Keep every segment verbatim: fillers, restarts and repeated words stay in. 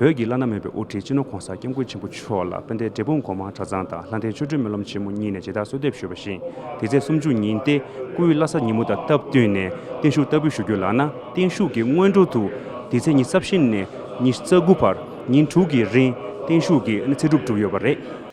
བོད་ཀྱི་བླ་ན་མེད་པའི་དབུ་ཁྲིད་སྤྱི་ནོར་༸གོང་ས་༸སྐྱབས་མགོན་ཆེན་པོ་མཆོག་ལ་དཔལ་ལྡན་འབྲས་སྤུངས་སྒོ་མང་གྲྭ་ཚང་དང་ལྷ་ལྡན་ཆོས་སྒྲོན་སྨོན་ལམ་ཆེན་མོ་གཉིས་ནས་མཇལ་དར་གསོལ་འདེབས་ཞུས་པ་བཞིན། དེ་ཚེས་སུམ་ཅུ་ཉིན་ཏེ་སྐུའི་བླ་གཟའ་ཉིན་མོ་དང་སྟབས་བསྟུན་ནས་བརྟན་བཞུགས་བསྟར་འབུལ་ཞུ་རྒྱུ་ལགས་ན། བརྟན་བཞུགས་ཀྱི་སྔོན་འགྲོ་དུ་དེ་ཚེས་ཉི་ཤུ་རྩ་བཞི་ནས་ཉི་ཤུ་རྩ་དགུ་བར་ཉིན་དྲུག་གི་རིང་བརྟན་བཞུགས་ཀྱི་ཚེ་སྒྲུབ་གྲུབ་ཡོད་པ་རེད།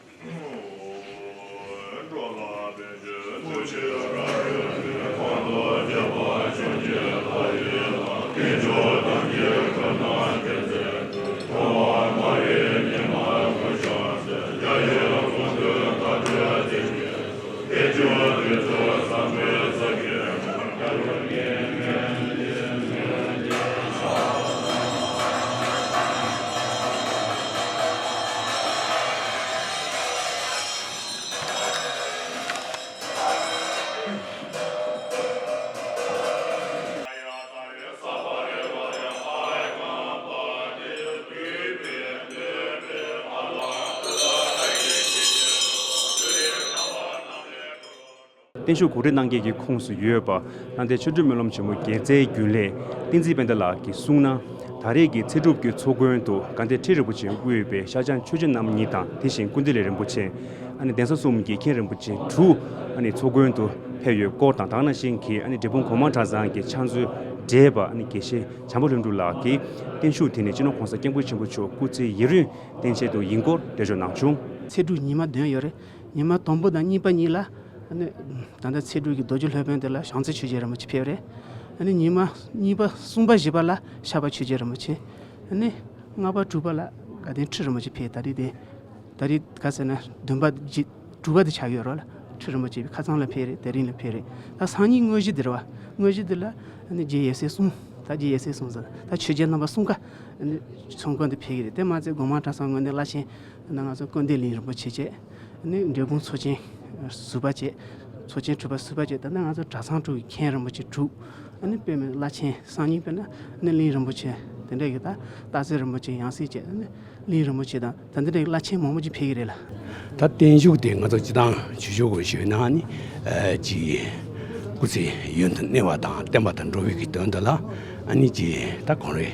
བརྟན་བཞུགས་གོ་སྒྲིག་གནང་མཁན་གྱི་ཁོངས་སུ་ཡོད་པ། ལྷ་ལྡན་ཆོས་སྒྲོན་སྨོན་ལམ་ཆེན་མོའི་དགེ་རྩའི་རྒྱུན་ལས་བསྟན་འཛིན་དཔལ་ལྡན་ལགས་ཀྱིས་གསུངས་ན། ད་རེས་ཀྱི་ཚེ་སྒྲུབ་ཀྱི་ཚོགས་མགོན་དུ་དགའ་ལྡན་ཁྲི་རིན་པོ་ཆེས་དབུས་པའི་ཤར་བྱང་ཆོས་རྗེ་རྣམ་གཉིས་དང་། དེ་བཞིན་ཀུན་བདེ་ལེགས་རིན་པོ་ཆེ། ཨ་ནི་གདན་ས་གསུམ་དགེ་མཁན་རིན་པོ་ཆེ་དྲུག་ཨ་ནི་ཚོགས་མགོན་དུ་ཕེབས་ཡོད་སྐོར་དང་། དེ་ནང་བཞིན་གྱི་ཨ་ནི་འབྲས་སྤུངས་སྒོ་མང་གྲྭ་ཚང་གི་ཕྱག་མཛོད་བགྲེས་པ་ཨ་ནི་དགེ་བཤེས་བྱམས་པ་ལྷུན་གྲུབ་ལགས་ཀྱིས་བརྟན་བཞུགས་དེ་ནི་སྤྱི་ནོར་༸གོང་ས་༸སྐྱབས་མགོན་ཆེན་པོ་མཆོག་སྐུ་ཚེ་ཡུན་རིང་བརྟན་ཆེད་དུ་ཡིན་སྐོར་འགྲེལ་བརྗོད་གནང་བྱུང་། ཚེ་སྒྲུབ་ཉི་མ་བདུན་ཡོད་རེད། ཉི་མ་དང་པོ་དང་གཉིས་པ་གཉིས་ལ། ཨ་ནི་ད་ལྟ་ཚེ་སྒྲུབ་ཀྱི་རྡོ་རྗེ་སློབ་དཔོན་དེ་ལ་བྱང་རྩེ་ཆོས་རྗེ་རིན་པོ་ཆེ་ཕེབས་རེད། ཨ་ནི་ཉི་མ་གཉིས་པ་གསུམ་པ་བཞི་པ་ལ་ཤར་པ་ཆོས་རྗེ་རིན་པོ་ཆེ། ཨ་ནི་ལྔ་པ་དྲུག་པ་ལ་དགའ་ལྡན་ཁྲི་རིན་པོ་ཆེ་ཕེབས། ད་རེས་དེ། ད་རེས་ག་ཟེར་ན་བདུན་པ་བཞི། དྲུག་པ་དེ་ཆགས་ཡོད་རོགས་ལ། ཁྲི་རིན་པོ་ཆེ་ཁ་སང་ལ་ཕེབས་རེད། དེ་རིང་ལ་ཕེབས་རེད། ད་སང་ཉིན་དངོས་གཞི་དེ་རེད་བ། དངོས་གཞི་དེ་ལ་ཨ་ནི་རྗེ་ཡབ་སྲས་གསུམ། ད་རྗེ་ཡབ་སྲས་གསུམ་ཟེར། ད་ཆོས་རྗེ་རྣམ་པ་གསུམ་ཀ་ཨ་ནི་ཚོགས་མགོན་དུ་ཕེབས་ཀྱི་རེད། དེ་མ་ཚད་སྒོ་མང་གྲྭ་ཚང་ངོས་ནས་བླ་ཆེན་ད་ང་ཚོ་ཀུན་བདེ་གླིང་རིན་པོ་ཆེ་བྱས། ཨ་ནི་འབྲས་སྤུངས་ཚོགས་ཆེན་ཟུར་པ་བྱས། ཚོགས་ཆེན་དྲུག་པ་ཟུར་པ་བྱས། ད་ནི་ང་ཚོ་གྲྭ་ཚང་དྲུག་གི་མཁན་རིན་པོ་ཆེ་དྲུག་ཨ་ནི་དཔེ་མེད་བླ་ཆེན་སང་ཉིན་དཔེར་ན་ཨ་ནི་གླིང་རིན་པོ་ཆེ་དེ་འདྲ་གི། ད་སྟག་རྩེ་རིན་པོ་ཆེ་ཡང་སྲིད་བྱས། ཨ་ནི་གླིང་རིན་པོ་ཆེ་དང་ད་འདི་འདྲའི་བླ་ཆེན་མང་པོ་ཅིག་ཕེབས་ཀྱི་རེད་ལ། ད་བརྟན་བཞུགས་དེ་ང་ཚོ་སྤྱི་བཏང་ཆོས་ཕྱོགས་ཀྱི་ཞུས་ན་ཨ་ནི་ཨ་ཅིག་སྐུ་ཚེ་ཡུན་དུ་གནས་པ་དང་བརྟན་པ་དང་འགྲོ་བའི་གི་དོན་དུ་ལ། ཨ་ནི་ཅིག་ད་ཁོང་རའི་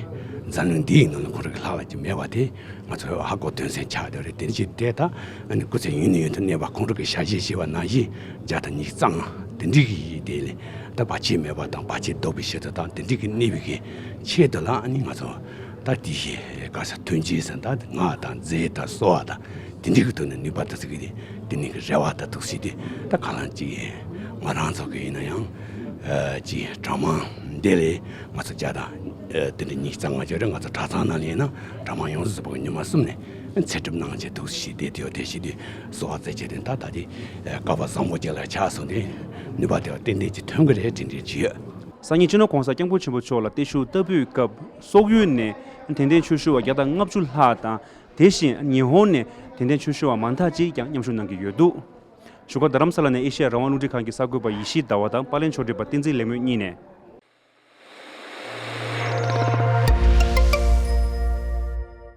འཛམ་གླིང་འདིའི་ནང་ལ་ཁོང་རའི་གི་ལྷག་ལ་ཅིག་མེད་པ་དེ་ང་ཚོ་ཧ་གོ་དོན་ཚན་ཆགས་བསྡད་རེད། དེ་ཅིག་དེ་ད་ཨ་ནི་སྐུ་ཚེ་ཡུན་ནས་ཡུན་དུ་གནས་པ་ཁོང་རའི་གི་ཞལ་བཞེས་བྱས་པ་ནང་བཞིན་བརྒྱ་དང་ཉི་ཤུ་རྩ་ལྔ་དེ་འདྲའི་གི་དེ་ལས་ད་བར་ཆད་མེད་པ་དང་བར་ཆད་བཟློག་པའི་ཆེད་དུ་དང་དེ་འདྲའི་གི་གནས་པའི་གི་ཆེད་དུ་ལ་ཨ་ནི་ང་ཚོ། ད་དེ་བཞིན་ག་ས་ཐུན་རྗེས་སུ་ད་སྔགས་དང་རྫས་དང་གསོལ་བ་དང་དེ་འདྲའི་གི་ཐོག་ནས་ནུས་པ་དེ་ཚོ་གི་དེ་དེ་ནས་གི་རེ་བ་དང་ཐུགས་སྲས་དེ་ད་ག་ལ་ཅིག་ང་རང་ཚོ་གི་ཡིན་ན་ཡང་ཨ་ཅིག་གྲྭ་མང་འདི་ལས་ང་ཚོ་བརྒྱ་དང་ཨ་དེ་འདྲ་ཉི་ཤུ་རྩ་ལྔ་ཅིག་རེད། ང་ཚོ་གྲྭ་ཚང་ནང་ལ་ཡིན་ན་གྲྭ་མང་ཡོངས་སུ་རྫོགས་པ་གི་ཉི་མ་གསུམ་ནས་ཚེ་སྒྲུབ་གནང་བྱས་ཐུགས་སྲས་དེ་དེ་ཡོད། དེ་བཞིན་དུ་གསོལ་བ་རྩེ་གཅིག་དེ་ད་ད་དེ་སྐལ་བ་བཟང་པོ་ཅིག་ལ་ཆགས་སོང་སྟེ་ནུས་པ་དེ་བ་ཏན་ཏན་ཅིག་ཐོན་གི་རེད་དྲན་དྲན་ཅིག་ཡོད། སང་ཉིན་སྤྱི་ནོར་༸གོང་ས་༸སྐྱབས་མགོན་ཆེན་པོ་མཆོག་ལ་བརྟན་བཞུགས་བསྟར་འབུལ་སྐབས་སོག་ཡུལ་ནས་དད་ལྡན་ཆོས་ཞུ་བ་བརྒྱ་དང་ལྔ་བཅུ་ལྷག་དང་། དེ་བཞིན་ཉི་ཧོང་ནས་དད་ལྡན་ཆོས་ཞུ་བ་མང་དག་ཅིག་ཀྱང་མཉམ་ཞུགས་གནང་གི་ཡོད་འདུག་བཞུགས་སྒར་རྡ་རམ་ས་ལ་ནས་ཨེ་ཤེ་ཡ་རང་དབང་རླུང་འཕྲིན་ཁང་གི་གསར་འགོད་པ་ཡེ་ཤེས་ཟླ་བ་དང་པར་ལེན་ཕྱོགས་སྒྲིག་པ་བསྟན་འཛིན་ལེགས་སྨོན་གཉིས་ནས།